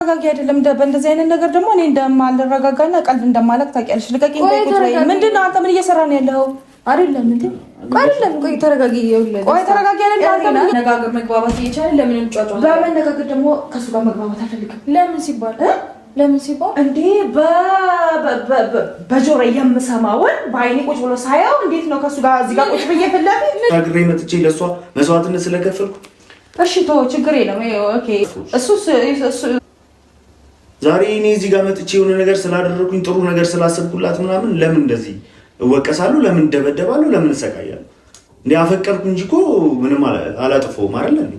ተረጋጊ። አይደለም በእንደዚህ አይነት ነገር ደግሞ እኔ እንደማልረጋጋና ቀልድ እንደማለቅ ታውቂያለሽ። ልቀቂኝ። ቆይ ቁጭ በይ። ምንድን ነው አንተ ምን እየሰራ ነው ያለኸው? አይደለም እንዴ? አይደለም። ቆይ ተረጋጊ። ቆይ ተረጋጊ። አይደለም አንተ ምን መነጋገር መግባባት እየቻልን ለምን እንጫጫለን? በመነጋገር ደግሞ ከእሱ ጋር መግባባት አልፈልግም። ለምን ሲባል እንዴ በጆሮ የምሰማውን በአይኔ ቁጭ ብሎ ሳየው እንዴት ነው ከእሱ ጋር እዚህ ጋር ቁጭ ብዬ ፊት ለፊት ታግሬ መጥቼ ለእሷ መስዋዕትነት ስለከፈልኩ? እሺ ተወው፣ ችግር የለም። Okay፣ እሱ እሱ ዛሬ እኔ እዚህ ጋር መጥቼ የሆነ ነገር ስላደረኩኝ፣ ጥሩ ነገር ስላሰብኩላት ምናምን ለምን እንደዚህ እወቀሳለሁ? ለምን እደበደባለሁ? ለምን እሰቃያለሁ? እንዲ አፈቀርኩ እንጂ እኮ ምንም አላጥፈውም አይደለ እንዴ?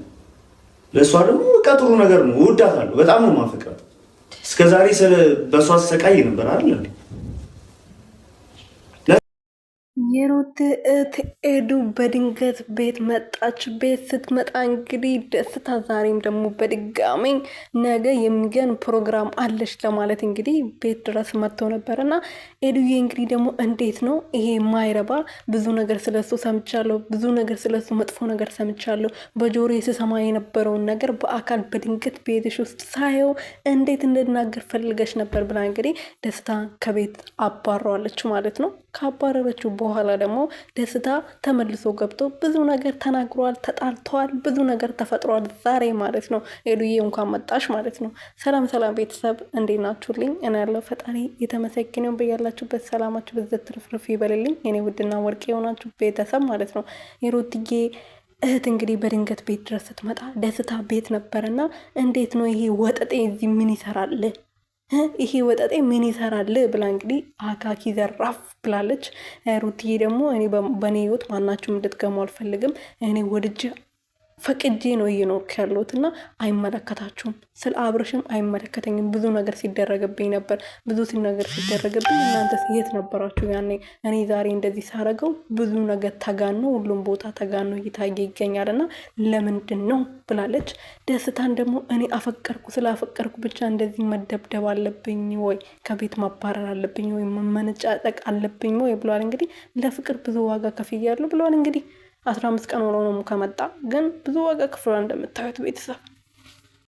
ለእሷ ደግሞ በቃ ጥሩ ነገር ነው። እወዳታለሁ። በጣም ነው የማፈቅራት። እስከ ዛሬ በእሷ ስሰቃይ ነበር አይደለ እንዴ? የሩት እህት ኤዱ በድንገት ቤት መጣች። ቤት ስትመጣ እንግዲህ ደስታ ዛሬም ደግሞ በድጋሚ ነገ የሚገን ፕሮግራም አለሽ ለማለት እንግዲህ ቤት ድረስ መጥተው ነበር። እና ኤዱዬ እንግዲህ ደግሞ እንዴት ነው ይሄ ማይረባ፣ ብዙ ነገር ስለሱ ሰምቻለሁ፣ ብዙ ነገር ስለሱ መጥፎ ነገር ሰምቻለሁ። በጆሮ ስሰማ የነበረውን ነገር በአካል በድንገት ቤትሽ ውስጥ ሳየው እንዴት እንድናገር ፈልገሽ ነበር ብላ እንግዲህ ደስታ ከቤት አባረዋለች ማለት ነው። ካባረረችው በኋላ ደግሞ ደስታ ተመልሶ ገብቶ ብዙ ነገር ተናግሯል፣ ተጣልተዋል፣ ብዙ ነገር ተፈጥሯል ዛሬ ማለት ነው። ኤዱዬ እንኳን መጣሽ ማለት ነው። ሰላም ሰላም ቤተሰብ፣ እንዴት ናችሁልኝ? እኔ ያለው ፈጣሪ የተመሰገነው፣ በያላችሁበት ሰላማችሁ ብዝት ትርፍርፍ ይበልልኝ። የኔ ውድና ወርቅ የሆናችሁ ቤተሰብ ማለት ነው። የሩትዬ እህት እንግዲህ በድንገት ቤት ድረስ ስትመጣ ደስታ ቤት ነበረና እንዴት ነው ይሄ ወጠጤ እዚህ ምን ይሰራል? ይሄ ወጠጤ ምን ይሰራል ብላ እንግዲህ አካኪ ዘራፍ ብላለች። ሩትዬ ደግሞ እኔ በእኔ ህይወት ማናችሁም እንድትገሙ አልፈልግም። እኔ ወድጄ ፈቅጄ ነው እየኖርኩ ያለሁት እና አይመለከታችሁም። ስለ አብርሽም አይመለከተኝም። ብዙ ነገር ሲደረግብኝ ነበር፣ ብዙ ነገር ሲደረግብኝ እናንተ የት ነበራችሁ ያኔ? እኔ ዛሬ እንደዚህ ሳረገው ብዙ ነገር ተጋኖ፣ ሁሉም ቦታ ተጋኖ እየታየ ይገኛል እና ለምንድን ነው ብላለች። ደስታን ደግሞ እኔ አፈቀርኩ፣ ስላፈቀርኩ ብቻ እንደዚህ መደብደብ አለብኝ ወይ? ከቤት ማባረር አለብኝ ወይ? መመነጫጨቅ አለብኝ ወይ ብሏል። እንግዲህ ለፍቅር ብዙ ዋጋ ከፍያለሁ ብሏል። እንግዲህ 15 ቀን ሆኖ ነው ከመጣ፣ ግን ብዙ ዋጋ ክፍሏ እንደምታዩት ቤተሰብ።